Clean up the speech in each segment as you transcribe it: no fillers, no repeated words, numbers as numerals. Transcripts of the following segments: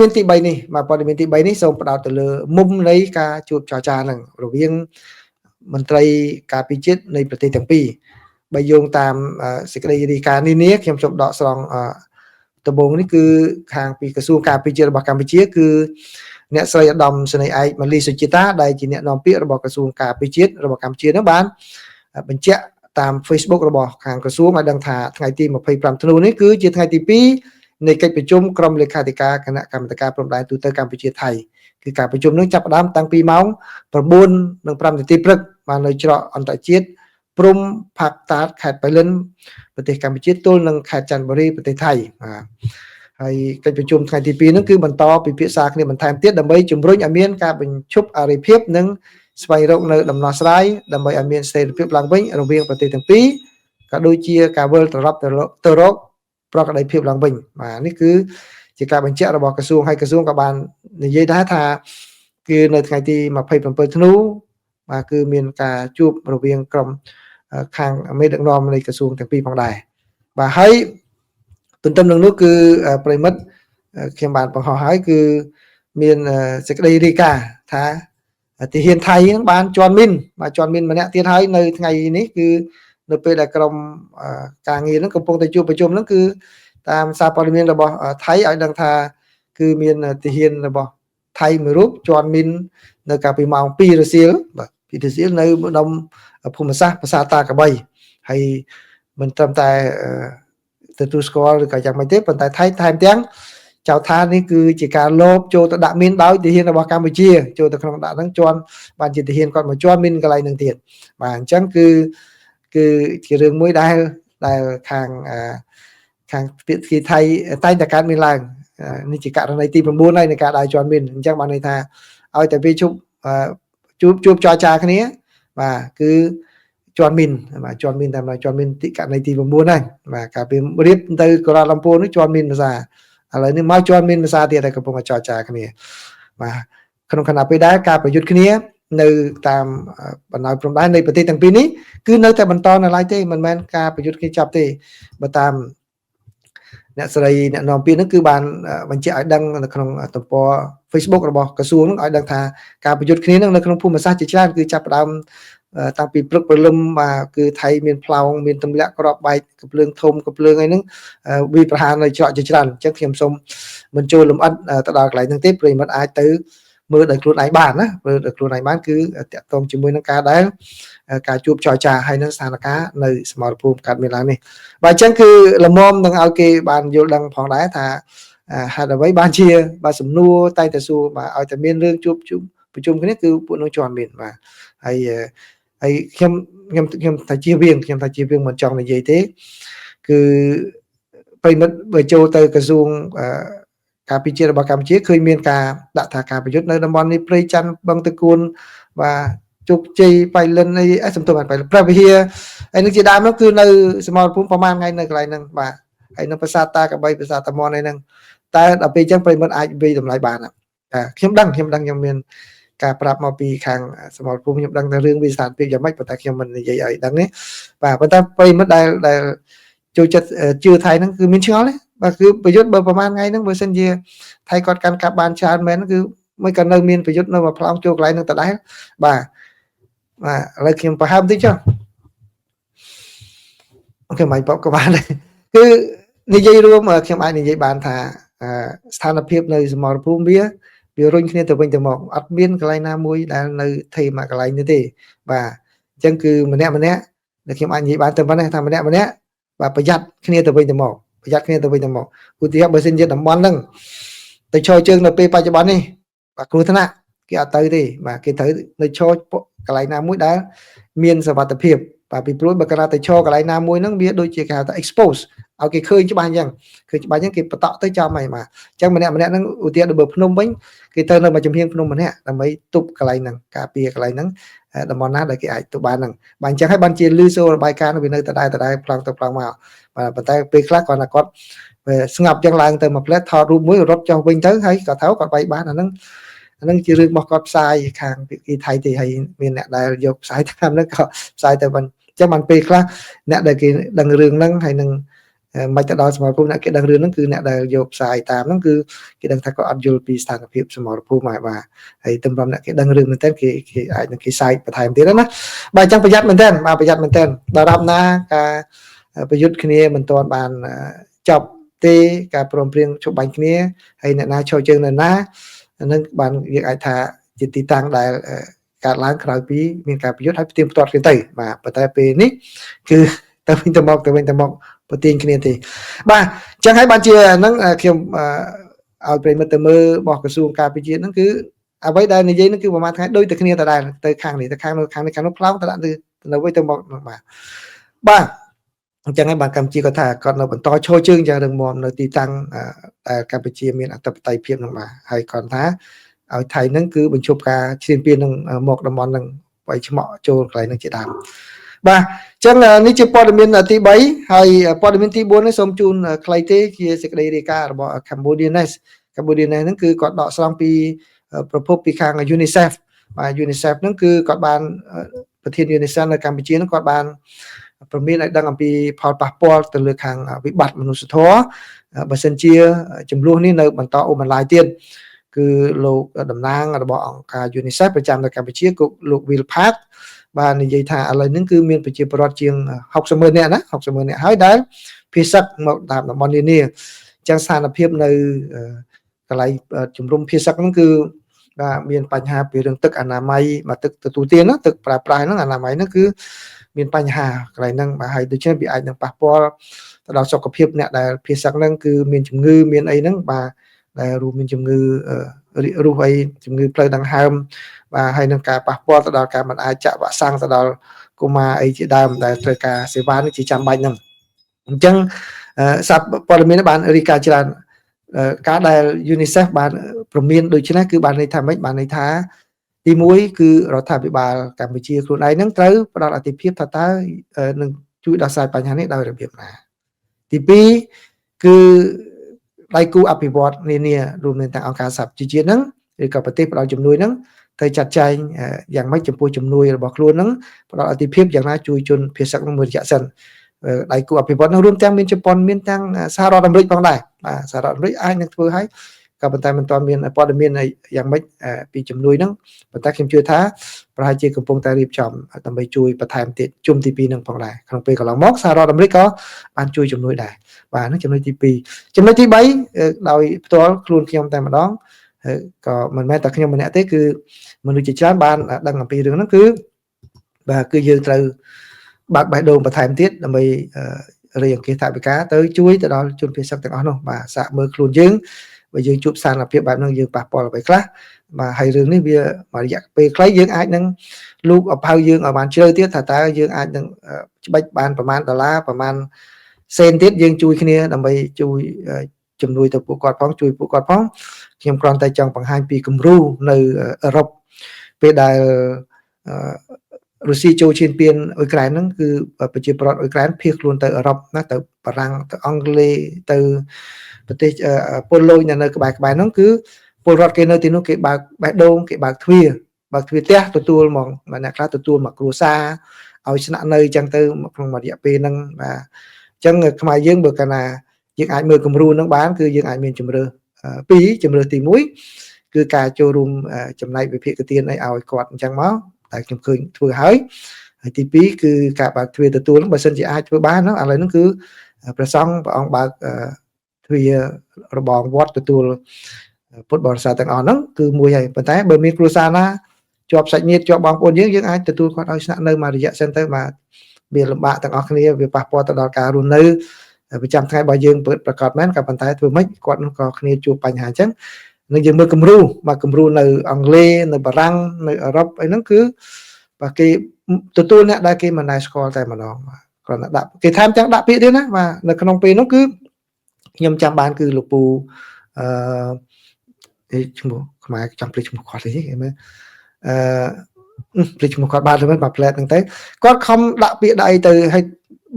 មានទី3នេះបាទព័ត៌មានទី3នេះសូមផ្ដោតទៅលើមុំនៃការជួបចរចានឹងរវាងមន្ត្រីការពារជាតិនៃប្រទេសទាំងពីរបើយោងតាមសេចក្តីរាយការណ៍នានាខ្ញុំសូមដកស្រង់ដំបូងនេះគឺខាងពីក្រសួងការពារជាតិរបស់កម្ពុជាគឺអ្នកស្រីឧត្តមសេនីយ៍ឯកម៉ាលីសុជាតាដែលជាអ្នកនាំពាក្យរបស់ក្រសួងការពារជាតិរបស់កម្ពុជានោះបានបញ្ជាក់តាម Facebook របស់ខាងក្រសួងឲ្យដឹងថាថ្ងៃទី25ធ្នូនេះគឺជាថ្ងៃទី2នៃកិច្ចប្រជុំក្រុមលេខាធិការគណៈកម្មាធិការព្រំដែនទូទៅកម្ពុជាថៃគឺការប្រជុំនឹងចាប់ផ្ដើមតាំងពីម៉ោង9:05នាទីព្រឹកបាននៅច្រកអន្តរជាតិព្រំផាកតាតខេត្តបៃលិនប្រទេសកម្ពុជាទល់នឹងខេត្តច័ន្ទបុរីប្រទេសថៃបាទហើយកិច្ចប្រជុំថ្ងៃទី2នោះគឺបន្តពិភាក្សាគ្នាបន្ថែមទៀតដើម្បីជំរុញឲ្យមានការបញ្ឈប់អរិភាពនិងស្វែងរកនៅដំណោះស្រាយដើម្បីឲ្យមានស្ថិរភាពឡើងវិញរវាងប្រទេសទាំងពីរក៏ដូចជាការវិលត្រឡប់ទៅរកប្រក្រតីភាពឡើងវិញបាទនេះគឺជាការបញ្ជាក់របស់ក្រសួងហើយក្រសួងក៏បាននិយាយដែរថាគឺនៅថ្ងៃទី27ធ្នូបាទគឺមានការជួបរវាងក្រុមខាងមេដឹកនាំនៃក្រសួងទាំងពីរផងដែរបាទហើយទន្ទឹមនឹងនោះគឺប្រិមិត្តខ្ញុំបានបង្ហោះហើយគឺមានសេចក្តីរាយការណ៍ថាទាហានថៃនឹងបានជន់មីនបាទជន់មីនម្នាក់ទៀតហើយនៅថ្ងៃនេះគឺនៅពេលដែលក្រុមការងារនឹងកំពុងតែជួបប្រជុំនឹងគឺតាមសារព័ត៌មានរបស់ថៃឲ្យដឹងថាគឺមានទាហានរបស់ថៃមួយរូបជន់មីននៅកាលពីម៉ោង2រសៀលបាទ2រសៀលនៅម្ដុំភូមិសាស្ត្រប្រាសាទតាកបីហើយមិនត្រឹមតែទទួលស្គាល់ឬក៏យ៉ាងម៉េចទេប៉ុន្តែថៃថែមទាំងចោទថានេះគឺជាការលបចូលទៅដាក់មីនដោយទាហានរបស់កម្ពុជាចូលទៅក្នុងដាក់ហ្នឹងជន់បានជាទាហានគាត់មកជន់មីនកន្លែងហ្នឹងទៀតបាទអញ្ចឹងគឺគឺជារឿងមួយដែលដែលខាងខាងពាក្យថៃតែងតែកើតមានឡើងនេះជាករណីទី9ហើយនៃការដើរជន់មីនអញ្ចឹងបានន័យថាឲ្យតែវាជប់ជួបជួបចរចាគ្នាបាទគឺជន់មីនបាទជន់មីនតាមជន់មីនទីករណីទី9ហើយបាទកាលពីរៀបទៅកូឡាឡាំពួរនេះជន់មីនភាសាឥឡូវនេះមកជន់មីនភាសាទៀតតែកំពុងតែចរចាគ្នាបាទក្នុងខណៈពេលដែរការប្រយុទ្ធគ្នានៅតាមបណ្ដោយព្រំដែននៃប្រទេសទាំងពីរនេះគឺនៅតែបន្តនៅឡើយទេមិនមែនការប្រយុទ្ធគ្នាចាប់ទេបើតាមអ្នកស្រីអ្នកនាំពាក្យហ្នឹងគឺបានបញ្ជាក់ឲ្យដឹងនៅក្នុងទំព័រ Facebook របស់ក្រសួងហ្នឹងឲ្យដឹងថាការប្រយុទ្ធគ្នាហ្នឹងនៅក្នុងភូមិសាស្ត្រជាច្រើនគឺចាប់ផ្ដើមតាំងពីព្រឹកព្រលឹមបាទគឺថៃមានផ្លោងមានទម្លាក់ក្របបែកកំភ្លើងធំកំភ្លើងអីហ្នឹងវាប្រហារនៅច្រកជាច្រើនអញ្ចឹងខ្ញុំសូមមិនចូលលម្អិតទៅដល់កន្លែងហ្នឹងទេប្រិយមិត្តអាចទៅមើលដោយខ្លួនឯងបានណាមើលដោយខ្លួនឯងបានគឺតាក់ទងជាមួយនឹងការដែលការជួបចរចាហើយនឹងស្ថានភាពនៅសមរភូមិកើតមានឡើងនេះបាទអញ្ចឹងគឺលមមនឹងឲ្យគេបានយល់ដឹងផងដែរថាហេតុអ្វីបានជាបាទសំណួរតែងតែសួរបាទឲ្យតែមានរឿងជួបជុំប្រជុំគ្នាគឺពួកនោះជន់មានបាទហើយហើយខ្ញុំខ្ញុំខ្ញុំថាជាវៀងខ្ញុំថាជាវៀងមិនចង់និយាយទេគឺប្រិមិត្តបើចូលទៅក្រសួងការពិជាតិរបស់កម្ពុជាឃើញមានការដាក់ថាការប្រយុទ្ធនៅតំបន់នេះព្រៃច័ន្ទបឹងតកួនបាទជោគជ័យបៃលិនអីសំទោសបាទបៃលិនព្រះវិហារហើយនឹងជាដើមនោះគឺនៅសមរភូមិប្រហែលថ្ងៃនៅកន្លែងហ្នឹងបាទហើយនៅប្រាសាទតាកបីប្រាសាទតាមនអីហ្នឹងតែដល់ពេលអញ្ចឹងប្រិមិត្តអាចវាយតម្លៃបានបាទខ្ញុំដឹងខ្ញុំដឹងខ្ញុំមានការប្រាប់មកពីខាងសមរភូមិខ្ញុំដឹងតែរឿងវិស្ថានភាពយ៉ាងម៉េចប៉ុន្តែខ្ញុំមិននិយាយឲ្យដឹងទេបាទប៉ុន្តែប្រិមិត្តដែលដែលចូលចិត្តជឿថៃហ្នឹងគឺមានឆ្ងល់ទេបាទគឺប្រយុទ្ធបើប្រហែលថ្ងៃហ្នឹងបើសិនជាថៃគាត់កាន់កាប់បានច្រើនមែនគឺមិនក៏នៅមានប្រយុទ្ធនៅមួយផ្លោងចូលកន្លែងហ្នឹងដដែលបាទបាទឥឡូវខ្ញុំប្រហើមតិចចុះOK មិនបកក៏បានដែរគឺនិយាយរួមខ្ញុំអាចនិយាយបានថាស្ថានភាពនៅសមរភូមិវាវារុញគ្នាទៅវិញទៅមកអត់មានកន្លែងណាមួយដែលនៅថេមកកន្លែងនេះទេបាទអញ្ចឹងគឺម្នាក់ម្នាក់ដែលខ្ញុំអាចនិយាយបានទៅប៉ុណ្ណេះថាម្នាក់ម្នាក់បាទប្រយ័ត្នគ្នាទៅវិញទៅមកប្រយ័ត្នគ្នាទៅវិញទៅមកឧទាហរណ៍បើសិនជាតំបន់ហ្នឹងទៅឈរជើងនៅពេលបច្ចុប្បន្ននេះបាទគ្រោះថ្នាក់គេអត់ទៅទេបាទគេត្រូវនៅឈរកន្លែងណាមួយដែលមានសុវត្ថិភាពបាទពីព្រោះបើកាលណាទៅឈរកន្លែងណាមួយហ្នឹងវាដូចជាគេហៅថា expose ឲ្យគេឃើញច្បាស់អញ្ចឹងឃើញច្បាស់អញ្ចឹងគេបតក់ទៅចំហើយបាទអញ្ចឹងម្នាក់ម្នាក់ហ្នឹងឧទាហរណ៍ដូចបើភ្នំវិញគេទៅនៅមួយចំហៀងភ្នំម្នាក់ដើម្បីទប់កន្លែងហ្នឹងការពារកន្លែងហ្នឹងតំបន់ណាដែលគេអាចទប់បានហ្នឹងបាទអញ្ចឹងហើយបានជាលឺសូររបាយការណ៍វានៅដដែលដដែលប្លង់ទៅប្លង់មកបាទប៉ុន្តែពេលខ្លះគាត់ថាគាត់ស្ងប់ចឹងឡើងទៅមួយផ្លែតថតរូបមួយរត់ចុះវិញទៅហើយក៏ថាគាត់បាយបានអាហ្នឹងអាហ្នឹងជារឿងរបស់គាត់ផ្សាយខាងភាគីថៃទេហើយមានអ្នកដែលយកផ្សាយតាមហ្នឹងក៏ផ្សាយទៅបានចឹងបានពេលខ្លះអ្នកដែលគេដឹងរឿងហ្នឹងហើយនឹង មិនទៅដល់សមរភូមិអ្នកគេដឹងរឿងហ្នឹងគឺអ្នកដែលយកផ្សាយតាមហ្នឹងគឺគេដឹងថាគាត់អត់យល់ពីស្ថានភាពសមរភូមិហើយបាទហើយតម្រាំអ្នកគេដឹងរឿងមែនតើគេគេអាចនឹងគេសាយបន្ថែមទៀតណាបាទអញ្ចឹងប្រយ័ត្នមែនតើបាទប្រយ័ត្នមែនតើដល់រាប់ណាការប្រយុទ្ធគ្នាមិនទាន់បានចប់ទេការព្រមព្រៀងជប់បាញ់គ្នាហើយអ្នកណាឈរជើងនៅណាហ្នឹងបានយើងអាចថាជាទីតាំងដែលកើតឡើងក្រោយពីមានការប្រយុទ្ធហើយផ្ទៀងផ្ទាត់គ្នាទៅបាទប៉ុន្តែពេលនេះគឺទៅវិញទៅមកទៅវិញទៅមកប្រទៀងគ្នាទេបាទអញ្ចឹងហើយបានជាហ្នឹងខ្ញុំឲ្យប្រិមិត្តទៅមើលរបស់ក្រសួងការពារជាតិហ្នឹងគឺអ្វីដែលនិយាយហ្នឹងគឺប្រហែលថ្ងៃដូចតែគ្នាដដែលទៅខាងនេះទៅខាងនោះខាងនេះខាងនោះផ្លោងទៅដាក់ទៅនៅវិញទៅមកបាទបាទអញ្ចឹងហើយបានកម្ពុជាគាត់ថាគាត់នៅបន្តឈរជើងយ៉ាងរឹងមាំនៅទីតាំងដែលកម្ពុជាមានអធិបតេយ្យភាពហ្នឹងបាទហើយគាត់ថាឲ្យថៃហ្នឹងគឺបញ្ឈប់ការឈ្លានពាននឹងមកតំបន់ហ្នឹងវាយឆ្មក់ចូលកន្លែងហ្នឹងជាដើមបាទអញ្ចឹងនេះជាព័ត៌មានទី3ហើយព័ត៌មានទី4នេះសូមជូនខ្លីទេជាសេចក្តីរាយការណ៍របស់ Cambodia News Cambodia News ហ្នឹងគឺគាត់ដកស្រង់ពីប្រភពពីខាង UNICEF បាទ UNICEF ហ្នឹងគឺគាត់បានប្រធាន UNICEF នៅកម្ពុជាហ្នឹងគាត់បានព្រមានឲ្យដឹងអំពីផលប៉ះពាល់ទៅលើខាងវិបត្តិមនុស្សធម៌បើសិនជាចំនួននេះនៅបន្តអូសបន្លាយទៀតគឺលោកតំណាងរបស់អង្គការ UNICEF ប្រចាំនៅកម្ពុជាគឺលោក Will Park បាទនិយាយថាឥឡូវនេះគឺមានប្រជាពលរដ្ឋជាង60ម៉ឺននាក់ណា60ម៉ឺននាក់ហើយដែលភៀសសឹកមកតាមតំបន់នានាអញ្ចឹងស្ថានភាពនៅកន្លែងជំរំភៀសសឹកហ្នឹងគឺបាទមានបញ្ហាពីរឿងទឹកអនាម័យមកទឹកទទួលទានណាទឹកប្រើប្រាស់ហ្នឹងអនាម័យហ្នឹងគឺមានបញ្ហាកន្លែងហ្នឹងបាទហើយដូច្នេះវាអាចនឹងប៉ះពាល់ទៅដល់សុខភាពអ្នកដែលភៀសសឹកហ្នឹងគឺមានជំងឺមានអីហ្នឹងបាទដែលរួមមានជំងឺរាគរូសអីជំងឺផ្លូវដង្ហើមបាទហើយនឹងការប៉ះពាល់ទៅដល់ការមិនអាចចាក់វ៉ាក់សាំងទៅដល់កុមារអីជាដើមដែលត្រូវការសេវានេះជាចាំបាច់ហ្នឹងអញ្ចឹងសារព័ត៌មានបានរាយការណ៍ច្រើនការដែល UNICEF បានព្រមានដូច្នេះគឺបានន័យថាម៉េចបានន័យថាទី1គឺរដ្ឋាភិបាលកម្ពុជាខ្លួនឯងនឹងត្រូវផ្ដល់អធិភាពថាតើនឹងជួយដោះស្រាយបញ្ហានេះដោយរបៀបណាទី2គឺដៃគូអភិវឌ្ឍនានារួមមានទាំងអង្គការសហប្រជាជាតិហ្នឹងឬក៏ប្រទេសផ្ដល់ជំនួយហ្នឹងត្រូវចាត់ចែងយ៉ាងម៉េចចំពោះជំនួយរបស់ខ្លួនហ្នឹងផ្ដល់អធិភាពយ៉ាងណាជួយជនភៀសសឹកមួយរយៈសិនដៃគូអភិវឌ្ឍនឹងរួមទាំងមានជប៉ុនមានទាំងសហរដ្ឋអាមេរិកផងដែរបាទសហរដ្ឋអាមេរិកអាចនឹងធ្វើឲ្យក៏ប៉ុន្តែមិនទាន់មានព័ត៌មានយ៉ាងម៉េចពីជំនួយហ្នឹងប៉ុន្តែខ្ញុំជឿថាប្រហែលជាកំពុងតែរៀបចំដើម្បីជួយបន្ថែមទៀតជុំទី2នឹងផងដែរក្នុងពេលកន្លងមកសហរដ្ឋអាមេរិកក៏បានជួយជំនួយដែរបាទហ្នឹងចំណុចទី2ចំណុចទី3ដោយផ្ទាល់ខ្លួនខ្ញុំតែម្ដងក៏មិនមែនតែខ្ញុំម្នាក់ទេគឺមនុស្សជាច្រើនបានដឹងអំពីរឿងហ្នឹងគឺបាទគឺយើងត្រូវបើកបេះដូងបន្ថែមទៀតដើម្បីរៃអង្គាសថវិកាទៅជួយទៅដល់ជនភៀសសឹកទាំងអស់នោះបាទសាកមើលខ្លួនយើងបើយើងជួបស្ថានភាពបែបហ្នឹងយើងប៉ះពាល់អ្វីខ្លះបាទហើយរឿងនេះវាមួយរយៈពេលខ្លីយើងអាចនឹងលូកអភៅយើងឲ្យបានជ្រៅទៀតថាតើយើងអាចនឹងច្បាច់បានប្រមាណដុល្លារប្រមាណសេនទៀតយើងជួយគ្នាដើម្បីជួយជំនួយទៅពួកគាត់ផងជួយពួកគាត់ផងខ្ញុំគ្រាន់តែចង់បង្ហាញពីគំរូនៅអឺរ៉ុបពេលដែលរុស្ស៊ីចូលឈានពានអ៊ុយក្រែនហ្នឹងគឺប្រជាពលរដ្ឋអ៊ុយក្រែនភៀសខ្លួនទៅអឺរ៉ុបណាទៅបារាំងទៅអង់គ្លេសទៅប្រទេសពលលូញនៅក្បែរក្បែរហ្នឹងគឺពលរដ្ឋគេនៅទីនោះគេបើកបេះដូងគេបើកទ្វារបើកទ្វារផ្ទះទទួលមកអ្នកខ្លះទទួលមកគ្រួសារឲ្យស្នាក់នៅអញ្ចឹងទៅក្នុងមួយរយៈពេលហ្នឹងបាទអញ្ចឹងខ្មែរយើងបើកាលណាយើងអាចមើលគំរូហ្នឹងបានគឺយើងអាចមានជំរើសពីរជំរើសទី1គឺការចូលរួមចំណែកវិភាគទានអីឲ្យគាត់អញ្ចឹងមកតែខ្ញុំឃើញធ្វើហើយហើយទី2គឺការបើកទ្វារទទួលបើសិនជាអាចធ្វើបានណាឥឡូវហ្នឹងគឺព្រះសង្ឃព្រះអង្គបើកទ្វាររបងវត្តទទួលពុទ្ធបរិស័ទទាំងអស់ហ្នឹងគឺមួយហើយប៉ុន្តែបើមានគ្រួសារណាជាប់សាច់ញាតិជាប់បងប្អូនយើងយើងអាចទទួលគាត់ឲ្យស្នាក់នៅមួយរយៈសិនទៅបាទវាលំបាកទាំងអស់គ្នាវាប៉ះពាល់ទៅដល់ការរស់នៅប្រចាំថ្ងៃរបស់យើងប្រកាសមែនក៏ប៉ុន្តែធ្វើម៉េចគាត់នោះក៏គ្នាជួបបញ្ហាអញ្ចឹងនឹងយើងមើលគំរូបាទគំរូនៅអង់គ្លេសនៅបារាំងនៅអឺរ៉ុបអីហ្នឹងគឺបាទគេទទួលអ្នកដែលគេមិនដែលស្គាល់តែម្ដងបាទគ្រាន់តែដាក់គេថែមទាំងដាក់ពាក្យទៀតណាបាទនៅក្នុងពេលនោះគឺខ្ញុំចាំបានគឺលោកពូអឺឈ្មោះខ្មែរចាំភ្លេចឈ្មោះគាត់ទេគេមើលអឺភ្លេចឈ្មោះគាត់បាទទៅបាទផ្លែតហ្នឹងទៅគាត់ខំដាក់ពាក្យដាក់អីទៅឲ្យ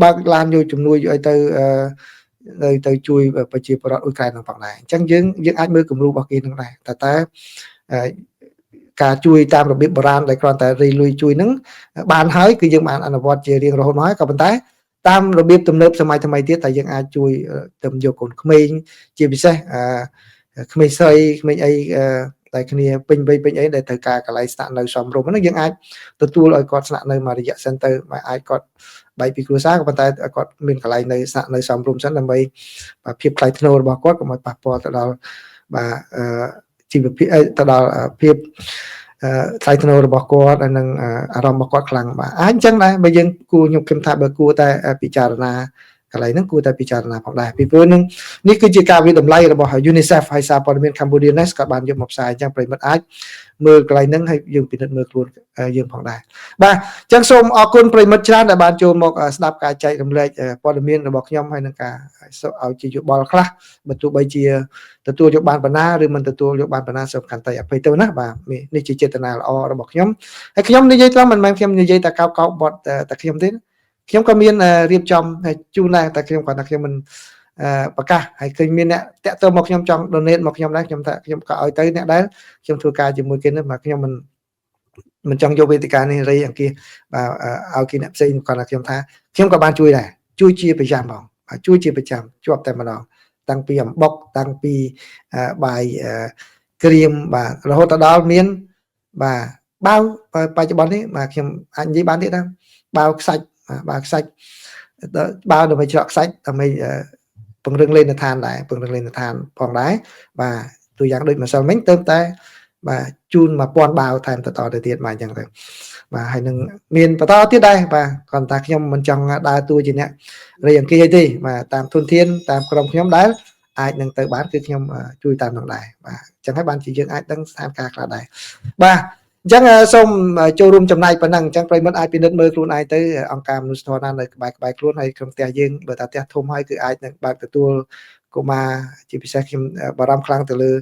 បើកឡានយកជំនួយយកអីទៅអឺទៅជួយប្រជាពលរដ្ឋអ៊ុយក្រែនហ្នឹងផងដែរអញ្ចឹងយើងយើងអាចមើលគំរូរបស់គេហ្នឹងដែរតែតែការជួយតាមរបៀបបុរាណដែលគ្រាន់តែរីលុយជួយហ្នឹងបានហើយគឺយើងបានអនុវត្តជារៀងរហូតមកហើយក៏ប៉ុន្តែ តាមរបៀបទំនើបសម័យថ្មីទៀតតែយើងអាចជួយទៅយកកូនក្មេងជាពិសេសក្មេងស្រីក្មេងអីតែគ្នាពេញវ័យពេញអីដែលត្រូវការកន្លែងស្នាក់នៅសមរម្យហ្នឹងយើងអាចទទួលឲ្យគាត់ស្នាក់នៅមួយរយៈសិនទៅអាចគាត់បែកពីគ្រួសារក៏ប៉ុន្តែគាត់មានកន្លែងនៅស្នាក់នៅសមរម្យសិនដើម្បីបាទភាពថ្លៃថ្នូររបស់គាត់កុំឲ្យប៉ះពាល់ទៅដល់បាទជីវភាពទៅដល់ភាពថ្លៃថ្នូររបស់គាត់ហើយនឹងអារម្មណ៍របស់គាត់ខ្លាំងបាទអាចអញ្ចឹងដែរបើយើងគួរខ្ញុំគិតថាបើគួរតែពិចារណាកន្លែងហ្នឹងគួរតែពិចារណាផងដែរពីព្រោះនឹងនេះគឺជាការវិតម្លៃរបស់ UNICEF ហើយសារព័ត៌មាន Cambodia News ក៏បានយកមកផ្សាយអញ្ចឹងប្រិមិត្តអាចមើលកន្លែងហ្នឹងហើយយើងពិនិត្យមើលខ្លួនយើងផងដែរបាទអញ្ចឹងសូមអរគុណប្រិមិត្តច្រើនដែលបានចូលមកស្ដាប់ការចែករំលែកព័ត៌មានរបស់ខ្ញុំហើយនឹងការឲ្យជាយោបល់ខ្លះបើទោះបីជាទទួលយកបានបណ្ណាឬមិនទទួលយកបានបណ្ណាសូមខន្តីអភ័យទៅណាបាទនេះជាចេតនាល្អរបស់ខ្ញុំហើយខ្ញុំនិយាយត្រង់មិនមែនខ្ញុំនិយាយតែកោកកោបត់តែខ្ញុំទេខ្ញុំក៏មានរៀបចំជូនដែរតែខ្ញុំគាត់ថាខ្ញុំមិនប្រកាសហើយឃើញមានអ្នកតាក់ទងមកខ្ញុំចង់ donate មកខ្ញុំដែរខ្ញុំថាខ្ញុំក៏ឲ្យទៅអ្នកដែលខ្ញុំធ្វើការជាមួយគេនោះបាទខ្ញុំមិនចង់យកវេទិកានេះរៃអង្គាសបាទឲ្យគេអ្នកផ្សេងគាត់ថាខ្ញុំថាខ្ញុំក៏បានជួយដែរជួយជាប្រចាំបងបាទជួយជាប្រចាំជាប់តែម្ដងតាំងពីអំបុកតាំងពីបាយក្រៀមបាទរហូតដល់មានបាទបាវបច្ចុប្បន្ននេះបាទខ្ញុំអាចនិយាយបានទៀតណាបាវខ្សាច់បាវខ្សាច់បាវដើម្បីច្រកខ្សាច់ដើម្បីពង្រឹងលេនឋានដែរពង្រឹងលេនឋានផងដែរបាទទូយ៉ាងដូចម្សិលមិញទៅតែបាទជូន1000បាវថែមបន្តទៅទៀតបាទអញ្ចឹងទៅបាទហើយនឹងមានបន្តទៀតដែរបាទគ្រាន់តែខ្ញុំមិនចង់ដើរតួជាអ្នករៃអង្គាសអីទេបាទតាមធនធានតាមក្រុមខ្ញុំដែលអាចនឹងទៅបានគឺខ្ញុំជួយតាមនឹងដែរបាទអញ្ចឹងហើយបានជាយើងអាចដឹងស្ថានភាពខ្លះដែរបាទអញ្ចឹងសូមចូលរួមចំណែកប៉ុណ្ណឹងអញ្ចឹងប្រិមិត្តអាចពិនិត្យមើលខ្លួនឯងទៅអង្គការមនុស្សធម៌ណានៅក្បែរក្បែរខ្លួនហើយក្នុងផ្ទះយើងបើថាផ្ទះធំហើយគឺអាចនឹងបើកទទួលកុមារជាពិសេសខ្ញុំបារម្ភខ្លាំងទៅលើ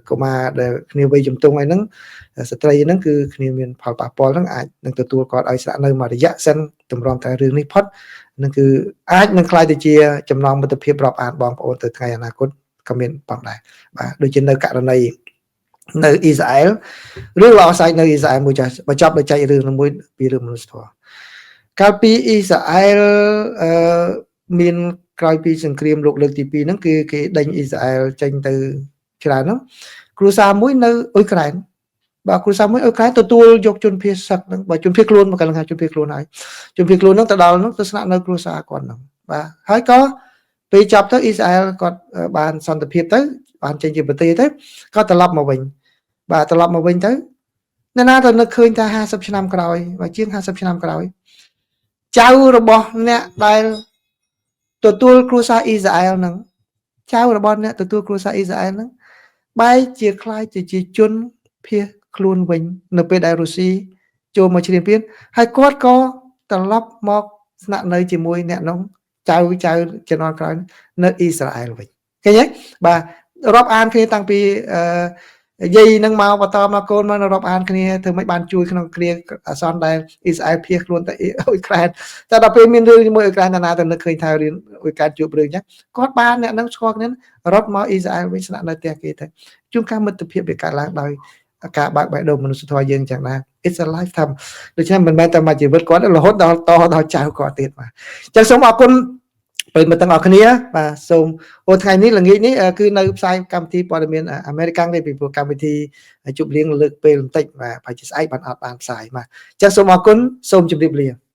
កុមារដែលគ្នាវ័យជំទង់អីហ្នឹងស្ត្រីហ្នឹងគឺគ្នាមានផលប៉ះពាល់ហ្នឹងអាចនឹងទទួលគាត់ឲ្យស្នាក់នៅមួយរយៈសិនតម្រាំតែរឿងនេះផុតនឹងគឺអាចនឹងក្លាយទៅជាចំណងមិត្តភាពរាប់អានបងប្អូនទៅថ្ងៃអនាគតក៏មានផងដែរបាទដូចជានៅករណីនៅអ៊ីស្រាអែលរឿងល្អសាច់នៅអ៊ីស្រាអែលមួយចាស់បញ្ចប់ដោយចែករឿងមួយពីរឿងមនុស្សធម៌កាលពីអ៊ីស្រាអែលអឺមានក្រោយពីសង្គ្រាមលោកលើកទី2ហ្នឹងគឺគេដេញអ៊ីស្រាអែលចេញទៅច្រើនហ្នឹងគ្រួសារមួយនៅអ៊ុយក្រែនបាទគ្រួសារមួយអ៊ុយក្រែនទទួលយកជនភៀសសឹកហ្នឹងបាទជនភៀសខ្លួនមកកន្លងថាជនភៀសខ្លួនហើយជនភៀសខ្លួនហ្នឹងទៅដល់ហ្នឹងទៅស្នាក់នៅគ្រួសារគាត់ហ្នឹងបាទហើយក៏ពេលចប់ទៅអ៊ីស្រាអែលគាត់បានសន្តិភាពទៅបានចេញជាប្រទេសទៅក៏ត្រឡប់មកវិញបាទត្រឡប់មកវិញទៅអ្នកណាទៅនឹកឃើញថា50ឆ្នាំក្រោយបាទជាង50ឆ្នាំក្រោយចៅរបស់អ្នកដែលទទួលគ្រួសារអ៊ីស្រាអែលហ្នឹងចៅរបស់អ្នកទទួលគ្រួសារអ៊ីស្រាអែលហ្នឹងបែរជាក្លាយទៅជាជនភៀសខ្លួនវិញនៅពេលដែលរុស្ស៊ីចូលមកឈ្លានពានហើយគាត់ក៏ត្រឡប់មកស្នាក់នៅជាមួយអ្នកនោះចៅចៅជំនាន់ក្រោយនៅអ៊ីស្រាអែលវិញឃើញទេបាទរាប់អានគ្នាតាំងពីអឺយាយនឹងមកបន្តមកកូនមករាប់អានគ្នាធ្វើម៉េចបានជួយក្នុងគ្រាអាសន្នដែលអ៊ីស្រាអែលភៀសខ្លួនទៅអ៊ុយក្រែនតែដល់ពេលមានរឿងជាមួយអ៊ុយក្រែនណាទៅនឹកឃើញថារឿងអ៊ុយក្រែនជួបរឿងអញ្ចឹងគាត់បានអ្នកនឹងស្គាល់គ្នារត់មកអ៊ីស្រាអែលវិញស្នាក់នៅផ្ទះគេទៅជួនកាលមិត្តភាពវាកើតឡើងដោយការបើកបេះដូងមនុស្សធម៌យើងចឹងណា It's a lifetime ដូច្នេះមិនមែនតែមួយជីវិតគាត់រហូតដល់តដល់ចៅគាត់ទៀតបាទអញ្ចឹងសូមអរគុណប្រិយមិត្តទាំងអស់គ្នាបាទសូមអូថ្ងៃនេះល្ងាចនេះគឺនៅផ្សាយកម្មវិធីព័ត៌មានអាមេរិកទេពីព្រោះកម្មវិធីជប់លៀងលើកពេលបន្តិចបាទប្រហែលជាស្អែកបានអត់បានផ្សាយបាទអញ្ចឹងសូមអរគុណសូមជម្រាបលា។